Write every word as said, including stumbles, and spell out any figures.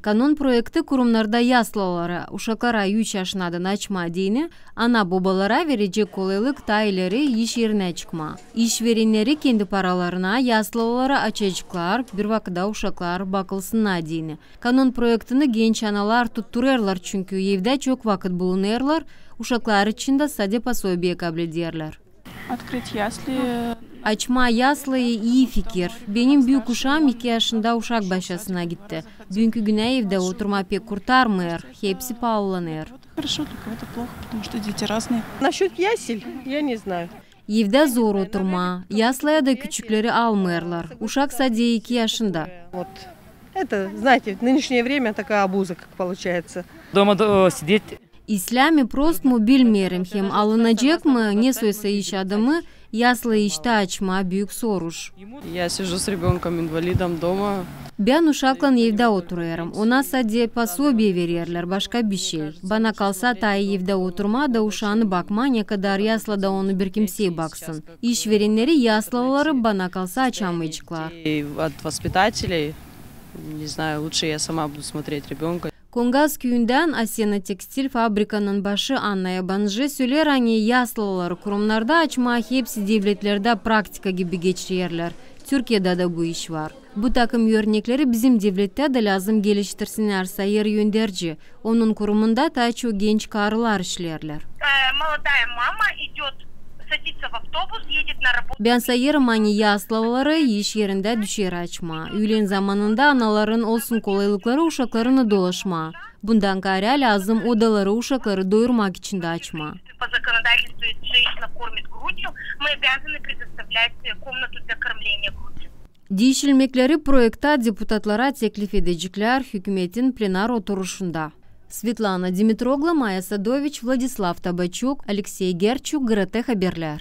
Kanon proekti kurumnarda yaslıları uşaklara üç yaşınadan açmaa deyni ana-bobalara verecek kolaylık taa ileri iş erinä çıkmaa. İşverenneri kendi paralarına yaslıları açaceklar, bir vakıtta uşaklar bakılsınnar deyni. Kanon proektini genç analar tutturêrlar, çünkü evdä çok vakıt bulunêrlar, uşaklar için dä sade posobiye kablederlär. Открыть ясли. Açmaa yaslıyı ii fikir. Benim büük uşaam iki yaşında uşak başçasına gitti. Büünkü günä evdä oturmaa pek kurtarmêêr, hepsi paalılanêr. Хорошо, для кого-то плохо, потому что дети разные. Насчёт ясель, я не знаю. Evdä zor oturmaa. Yaslaya da küçükleri almêêrlar. Uşak sade iki yaşında. Вот. Это, знаете, в нынешнее время такая обуза, как получается. Дома до- сидеть. İslää mi, prost mu, bilmeerim, hem alınacek mı nesoysa iş adamı, yaslı iştä açmaa büük soruş. Я сижу с ребёнком-инвалидом дома. Bän uşaklan evdä oturêrım. Ona sade posobiye vererlär, başka bişey. Bana kalsa, taa ii evdä oturmaa da uşaanı bakmaa, ne kadar yaslıda onu bir kimsey baksın. İşverenneri yaslıları, bana kalsa, açamayaceklar. И от воспитателей, не знаю, лучше я сама буду смотреть ребёнка. Kongaz küüyündän Asena tekstil fabrikanın başı Anna Yabancı söleer, ani yaslıları kurumnarda açmaa hepsi devletlerdä praktika gibi geçirerlär. Türkiyedä dä bu iş var. Bu takım örnekleri bizim devlettä dä lääzım geliştirsinnär, sayêr önderci. Onun kurumunda taa çok genç karılar işleerlär. Э, молодая мама идёт, садится в автобус, едет на работу. Bän sayêrım, ani yaslıları iş erindä düşer açmaa. Üülen zamanında anaların olsun kolaylıkları uşaklarını dolaşmaa. Bundan kaarä lääzım odaları uşakları doyurmak için dä açmaa. По законодательству, если женщина кормит грудью, мы обязаны предоставлять комнату для кормления грудью. Diişilmekleri proektä deputatlara teklif edeceklär hükümetin plenar oturuşunda. Svetlana Dimitroglu, Maya Sadoviç, Vladislav Tabaçuk, Aleksey Gerçuk, GRT Haberlär.